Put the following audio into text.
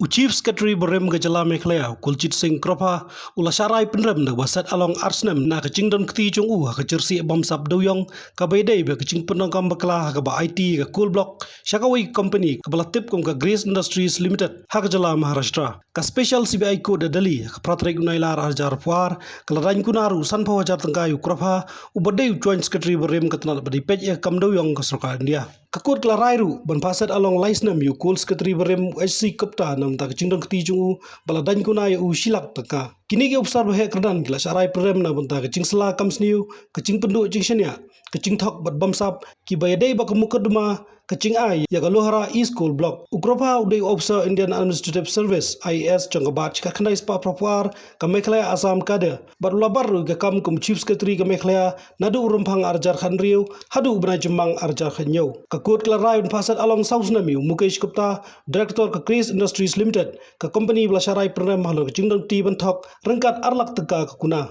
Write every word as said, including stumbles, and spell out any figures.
Chief Secretary barim ka jylla Meghalaya, Kuljeet Singh Kropha, u la shah rai pynrem da kaba set along ar snem na ka jingdon kti jong u ha ka jersey bamsap dewïong, kaba ïadei bad ka jingpyndonkam bakla ha kaba aiti ïa ka coal block sha kawei ka company kaba la tip kum ka Grace Industries Limited ha ka jylla Maharashtra. Ka Special C B I Court ha Delhi ha ka phra tarik u Nailar ar hajar arphew ar ka la daiñ kuna ruh sanphew hajar tyngka ïa u Kropha, uba dei u Joint Secretary barim ka tnat ba dei peit ïa ka kam dewïong ka sorkar India. Ka court ka la rai ruh ban phah set along lai snem ïa u Coal Secretary barim, u H C Gupta, na bynta ka jingdon kti jong u, bad la daiñ kuna ïa u shi lak tyngka. Kine ki ophisar ba heh kyrdan ki la shah rai pynrem na bynta ka jingsylla kam sniew, ka jingpynduh jingshaniah, ka jingthok bad bamsap, kiba ïadei bad ka mukotduma ka jingai ïa ka Lohara East Coal Block. U Kropha u dei u ophisar Indian Administrative Service, I A S, jong ka batch khatkhyndai spah phra phew ar ka Meghalaya Assam Cadre, bad u la bat ruh ïa ka kam kum u Chief Secretary ka Meghalaya naduh u Rymphang ar hajar khathynriew haduh u bnai Jymmang ar hajar khathynñiew. Ka court ka la rai ban phah set along saw snem ïa u Mukesh Gupta, Director ka Grace Industries Limited, ka company ba la shah rai pynrem halor ka jingdon kti ban thok ryngkat ar lak tyngka ka kuna.